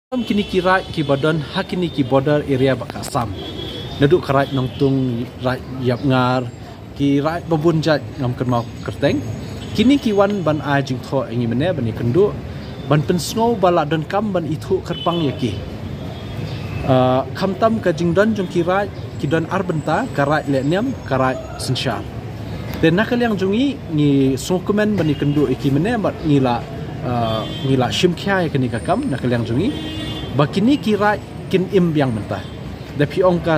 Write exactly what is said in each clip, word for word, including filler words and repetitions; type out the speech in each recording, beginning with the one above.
Kine ki raid kiba don ha kine ki border area bad ka Assam, naduh ka raid Nongtung, raid Yapngar, ki raid babun jait ngam kynmaw kyrteng. Kine ki wan ban ai jingthoh ïa ngi mynne ban ïakynduh, ban pynsngew ba la donkam ban ithuh kyrpang ïa ki. Khamtam ka jingdon jong ki raid ki don ar bynta, ka raid lehniam, ka raid synshar. Te na ka liang jong ngi, ngi sngewkmen ban ïakynduh ïa ki mynne bad ngi la ngi la shim khia ïa kane ka kam na ka liang jong ngi, ba kine ki raid kin im biang mynta. Da phi ong ka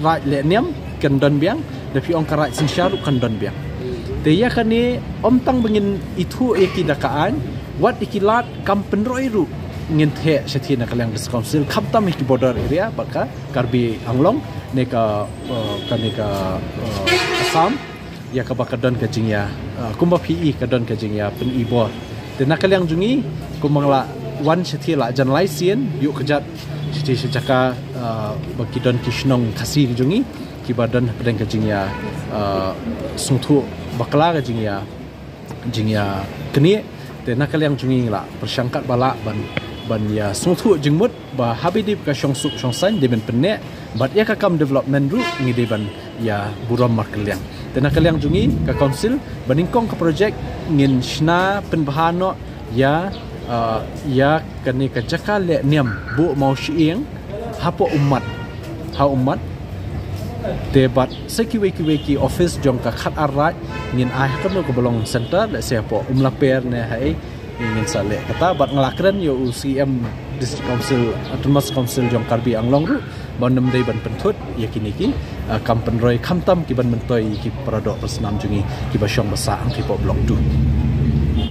raid lehniam kan don biang, da phi ong ka raid synshar ruh kan don biang. Te ïa kane, ym tang ba ngin ithuh ïa ki da ka aiñ, wat ïa ki lad kam pynroi ruh ngin theh shathie na ka liang District Council, khamtam ïa ki border area bad ka Karbi Anglong ne ka kane ka Assam, ïa kaba ka don ka jingïa, kumba phi i ka don ka jingïa pyn-i bor. Te na ka liang jong ngi, kumba nga la wan shathie la jan lai sien, ïuh kjat shathie sha jaka ba ki don ki shnong Khasi jong ngi kiba don hapdeng ka jingïa sngewthuh bakla ka jingïa jingïaknieh. Te na ka liang jong ngi la pyrshang katba lah ban ban ïa sngewthuh jingmut ba haba dei ka shongsuk shongsaiñ dei ban pynneh, bad ïa ka kam development ruh ngi dei ban ïa burom markylliang. Te na ka liang jong ngi ka council, ba nyngkong ka project ngin shna pynbha noh ïa ïa kane ka jaka lehniam Buh Mawshyieng hapoh Ummat, ha Ummat. Te bad sa kiwei kiwei ki office jong ka khatar raid ngin ai ha kano kaba long center, lehse hapoh Umlaper ne haei, ngin sa leh kata. Bad nga la kren ïa u CEM District Council, Autonomous Council jong Karbi Anglong ruh ba nym dei ban pynthut ïa kine ki kam pynroi, khamtam ki ban myntoi ïa ki paradoh parasnam jong ngi kiba shong ba sah hangtei hapoh Block two.